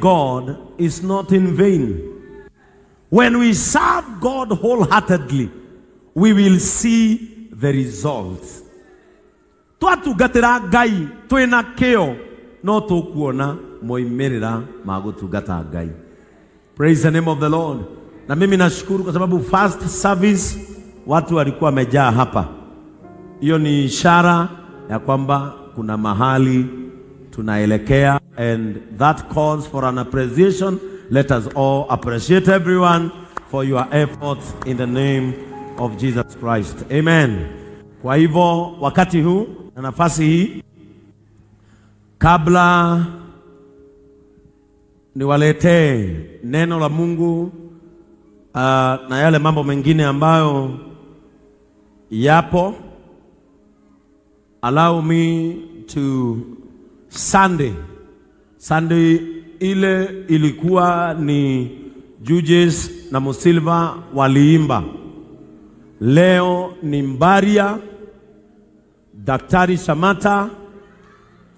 God is not in vain. When we serve God wholeheartedly, we will see the results. Twatungatĩra Ngai twĩna kĩo no tũkuona moimĩrĩra ma gũtungata Ngai. Praise the name of the Lord. Na mimi nashukuru kwa sababu first service watu walikuwa wamejaa hapa. Hiyo ni ishara ya kwamba kuna mahali tunaelekea, and that calls for an appreciation. Let us all appreciate everyone for your efforts in the name of Jesus Christ. Amen. Kwa hivyo wakati huu na nafasi hii, kabla niwaletee neno la Mungu na yale mambo mengine ambayo yapo, allow me to Sunday. Sunday ile ilikuwa ni Judges na Musilva waliimba. Leo ni Mbaria, Daktari Shamata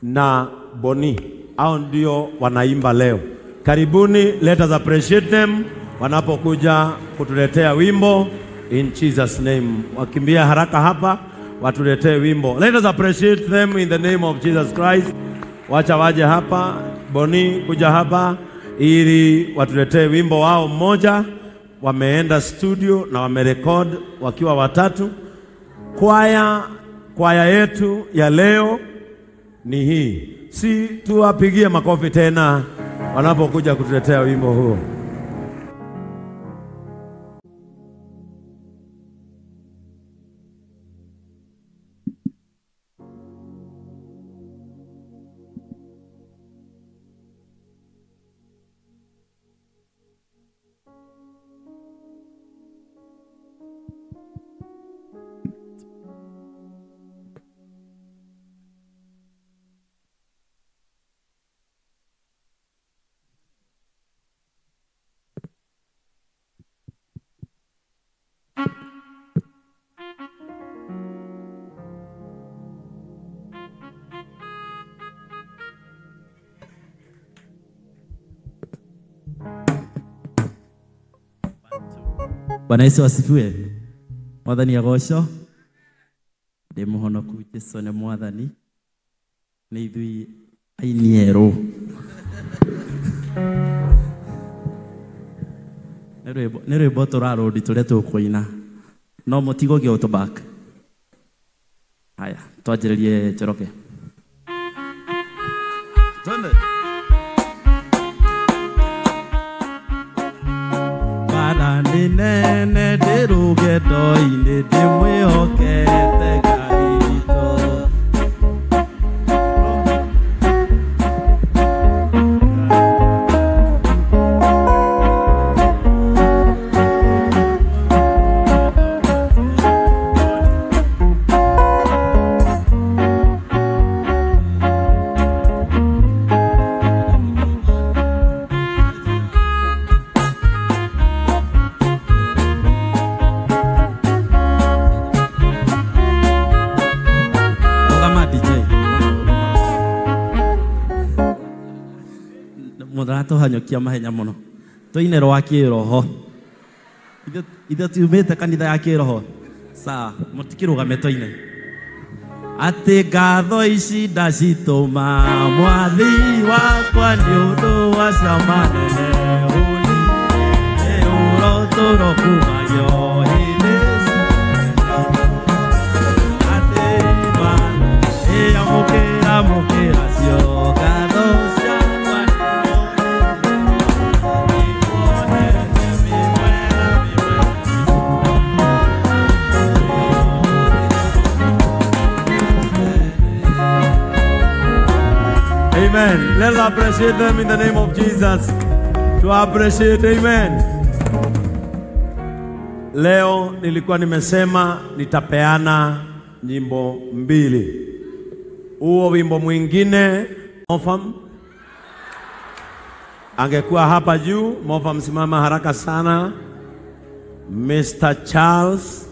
na Boni. Hao ndio wanaimba leo. Karibuni, let us appreciate them wanapokuja kutuletea wimbo in Jesus name. Wakimbia haraka hapa watuletee wimbo. Let us appreciate them in the name of Jesus Christ. Wacha waje hapa, Boni kuja hapa ili watuletee wimbo wao mmoja. Wameenda studio na wamerekod wakiwa watatu. Kwaya yetu ya leo ni hii. Si tuwapigie makofi tena wanapokuja kutuletea wimbo huo. Bwana Yesu asifiwe. Mwathani agocwo. Ndi muhonoku Jesu nĩ mwathani. Nĩ ithuĩ aini erũ. Nĩ rwĩmbo tũrarũndi tũrĩa tũkũina. No mũtigũgĩ auto back. Haya, twanjĩrĩrie Njoroge. Twende. Nene ndĩrũgendo-inĩ ndĩmwĩhokete Ngai witũ. Tuhanyũkia mahenya mũno tũine rwa kĩroho ithuĩ tiumĩte kanitha ya kĩroho sawa mũtikĩrũgame tũine atĩ ngatho ici ndacitũma mwathi wakwa nĩ ũndũ wa cama nene ũni ũrotũro kumagio hĩndĩ atĩ ĩamũkĩra mũkĩra cio ngatho cia. Amen. Let us appreciate them in the name of Jesus. To appreciate, amen. Leo nilikuwa nimesema nitapeana nyimbo mbili. Huo wimbo mwingine Mofam angekuwa hapa juu. Mofam, simama haraka sana. Mr. Charles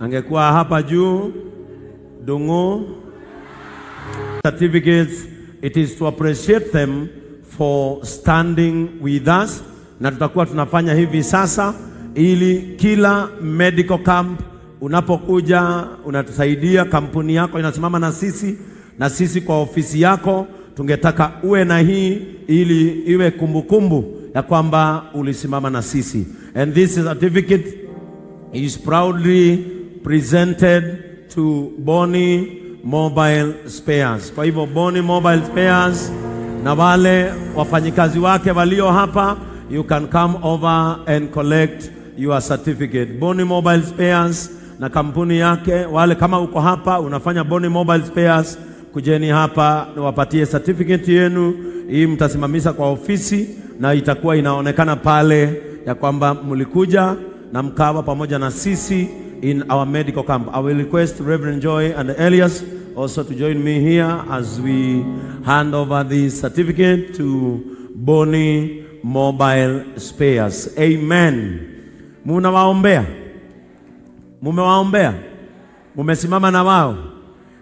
angekuwa hapa juu. Dungu certificates. It is to appreciate them for standing with us. Na tutakuwa tunafanya hivi sasa ili kila medical camp unapokuja unatusaidia, kampuni yako inasimama na sisi, na sisi kwa ofisi yako tungetaka uwe na hii ili iwe kumbukumbu ya kwamba ulisimama na sisi. And this certificate is proudly presented to Bonny Mobile Spares. Kwa hivyo Bonny Mobile Spares na wale wafanyikazi wake walio hapa, you can come over and collect your certificate. Bonny Mobile Spares na kampuni yake, wale kama uko hapa unafanya Bonny Mobile Spares, kujeni hapa niwapatie certificate yenu. Hii mtasimamisha kwa ofisi na itakuwa inaonekana pale ya kwamba mlikuja na mkawa pamoja na sisi in our medical camp. I will request Reverend Joy and Elias also to join me here as we hand over this certificate to Bonny Mobile Spares. Amen. Munawaombea? Mumewaombea? Mumesimama na wao?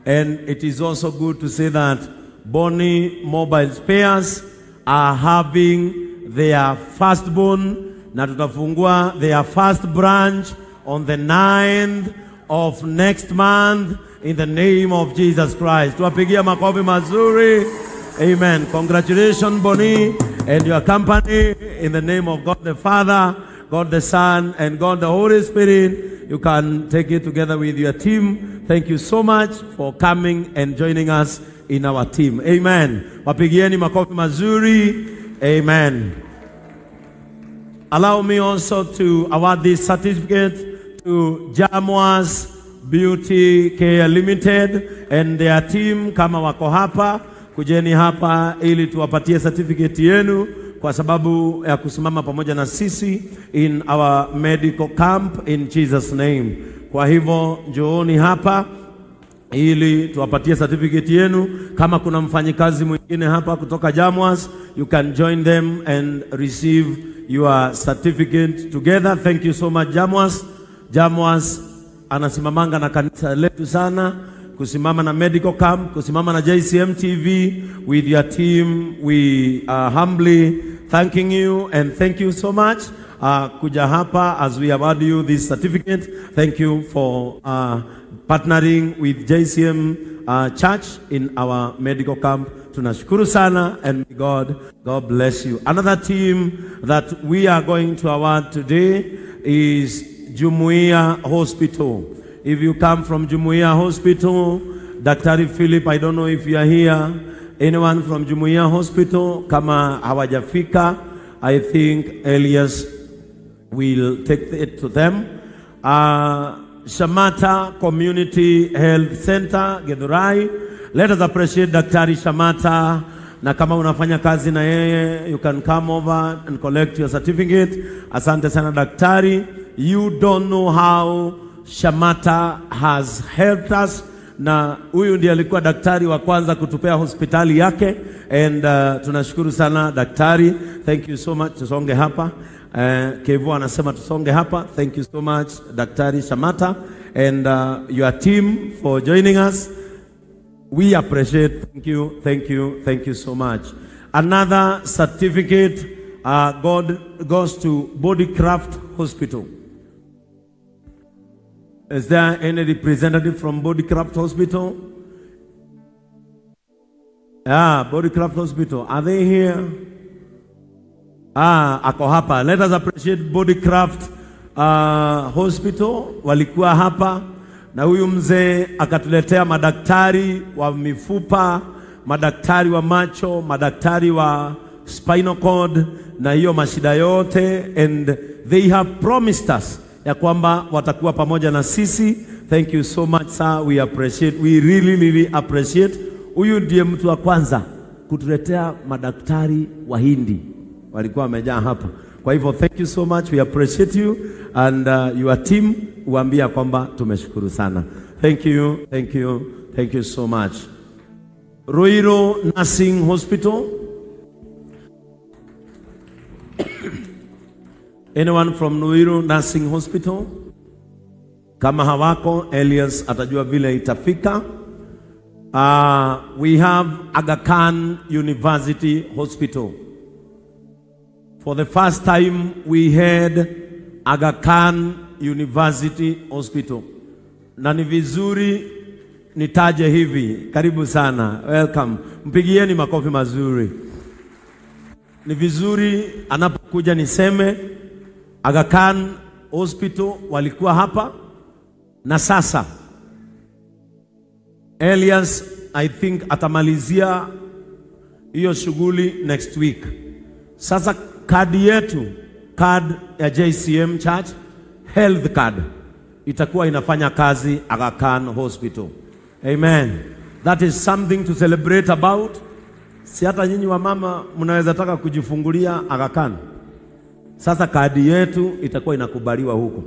And it is also good to say that Bonny Mobile Spares are having their firstborn, na tutafungua their first branch on the 9th of next month in the name of Jesus Christ. Tuwapigia makofi mazuri. Amen. Congratulations, Bonny and your company, in the name of God the Father, God the Son, and God the Holy Spirit. You can take it together with your team. Thank you so much for coming and joining us in our team. Amen. Wapigieni makofi mazuri. Amen. Allow me also to award this certificate to Jamwas Beauty Care Limited and their team. Kama wako hapa, kujeni hapa ili tuwapatie certificate yenu kwa sababu ya kusimama pamoja na sisi in our medical camp in Jesus name. Kwa hivyo njooni hapa ili tuwapatie certificate yenu. Kama kuna mfanyikazi mwingine hapa kutoka Jamwas, you can join them and receive your certificate together. Thank you so much, Jamwas. Jamwas anasimamanga na kanisa letu sana, kusimama na medical camp, kusimama na JCM TV with your team. We are humbly thanking you and thank you so much kuja hapa as we award you this certificate. Thank you for partnering with JCM Church in our medical camp. Tunashukuru sana, and may God bless you. Another team that we are going to award today is Jumuiya Hospital. If you come from Jumuiya Hospital, Dr. Philip, I don't know if you are here. Anyone from Jumuiya Hospital, kama hawajafika, I think Elias will take it to them. Shamata Community Health Center, Githurai. Let us appreciate Dr. Shamata. Na kama unafanya kazi na yeye, you can come over and collect your certificate. Asante sana daktari. You don't know how Shamata has helped us. Na huyu ndiye alikuwa daktari wa kwanza kutupea hospitali yake. And tunashukuru sana daktari. Thank you so much. Tusonge hapa. Kevu anasema tusonge hapa. Thank you so much Daktari Shamata and your team for joining us. We appreciate. Thank you, thank you, thank you so much. Another certificate God goes to Bodycraft Hospital. Is there any representative from Bodycraft Hospital? Ah, Bodycraft Hospital. Are they here? Ah, ako hapa. Let us appreciate Bodycraft Hospital. Walikuwa hapa na huyu mzee akatuletea madaktari wa mifupa, madaktari wa macho, madaktari wa spinal cord na hiyo mashida yote, and they have promised us ya kwamba watakuwa pamoja na sisi. Thank you so much sir, we appreciate, we really really appreciate. Huyu ndiye mtu wa kwanza kutuletea madaktari wa Hindi, walikuwa wamejaa hapa. Kwa hivyo thank you so much, we appreciate you and your team. Uambia kwamba tumeshukuru sana. Thank you, thank you, thank you so much. Ruiru Nursing Hospital. Anyone from Ruiru Nursing Hospital? Kama hawako, Elias atajua vile itafika. We have Aga Khan University Hospital. For the first time we had Aga Khan University Hospital. Na ni vizuri nitaje hivi. Karibu sana. Welcome. Mpigieni makofi mazuri. Ni vizuri anapokuja niseme Aga Khan Hospital walikuwa hapa na sasa Elias I think atamalizia hiyo shughuli next week. Sasa kadi yetu, card ya JCM Church, health card, itakuwa inafanya kazi Aga Khan Hospital. Amen. That is something to celebrate about. Si hata nyinyi wa mama mnaweza taka kujifungulia Aga Khan. Sasa kadi yetu itakuwa inakubaliwa huko.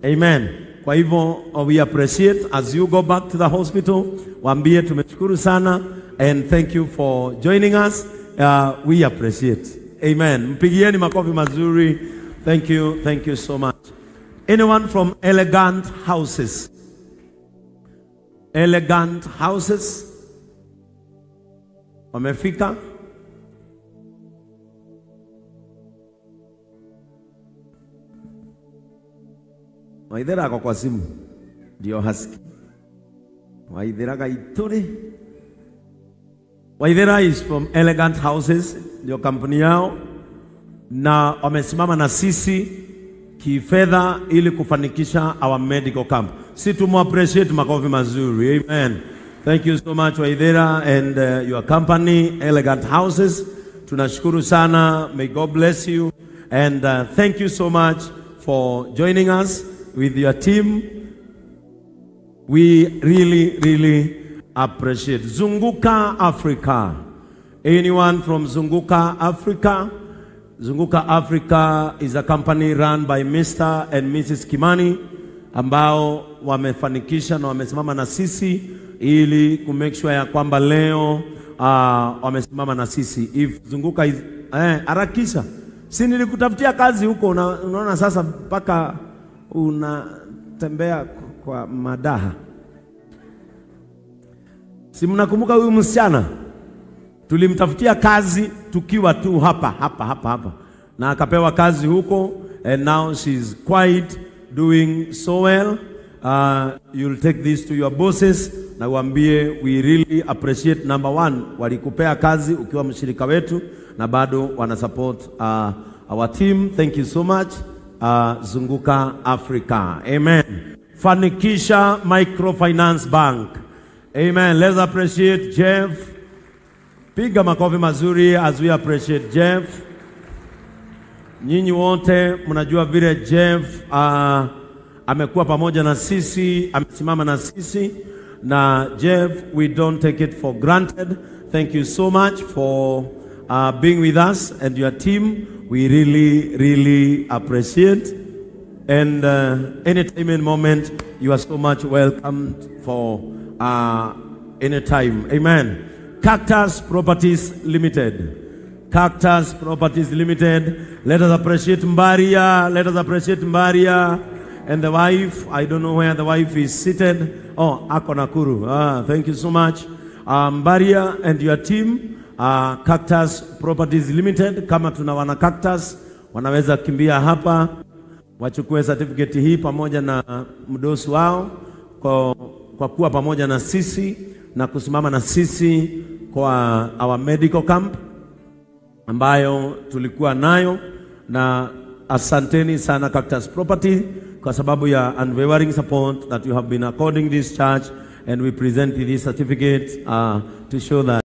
Amen. Kwa hivyo we appreciate as you go back to the hospital, waambie tumeshukuru sana and thank you for joining us. We appreciate. Amen. Mpigieni makofi mazuri. Thank you. Thank you so much. Anyone from Elegant Houses? Elegant Houses? Wamefika? Waithera ako kwa simu ndio hasiki. Waithera gaituri. Waithera is from Elegant Houses, ndio kampuni yao, na wamesimama na sisi kifedha ili kufanikisha our medical camp. Si tumu appreciate, makofi mazuri. Amen. Thank you so much Waithera and your company Elegant Houses. Tunashukuru sana. May God bless you and thank you so much for joining us with your team. We really, really appreciate. Zunguka Africa. Anyone from Zunguka Africa? Zunguka Africa is a company run by Mr. and Mrs. Kimani, ambao wamefanikisha na wamesimama na sisi ili ku make sure ya kwamba leo wamesimama na sisi. If Zunguka is, harakisha. Si nilikutafutia kazi huko, unaona sasa mpaka unatembea kwa madaha. Si mnakumbuka huyu msichana? Tulimtafutia kazi tukiwa tu hapa hapa hapa hapa, na akapewa kazi huko, and now she's quite doing so well. You'll take this to your bosses na uambie we really appreciate, number one, walikupea kazi ukiwa mshirika wetu na bado wana support our team. Thank you so much. Zunguka Africa. Amen. Fanikisha Microfinance Bank. Amen. Let's appreciate Jeff. Piga makofi mazuri as we appreciate Jeff. Nyinyi wote mnajua vile Jeff amekuwa pamoja na sisi, amesimama na sisi. Na Jeff, we don't take it for granted. Thank you so much for being with us and your team. We really, really appreciate. And anytime and moment, you are so much welcome for any time. Amen. Cactus Properties Limited. Cactus Properties Limited. Let us appreciate Mbaria. Let us appreciate Mbaria and the wife. I don't know where the wife is seated. Oh, ako Nakuru. Thank you so much. Mbaria and your team. Cactus Properties Limited. Kama tuna wana Cactus, wanaweza kimbia hapa wachukue certificate hii pamoja na mdosi wao kwa kuwa pamoja na sisi na kusimama na sisi kwa our medical camp ambayo tulikuwa nayo. Na asanteni sana Cactus Property kwa sababu ya unwavering support that you have been according this church, and we present this certificate to show that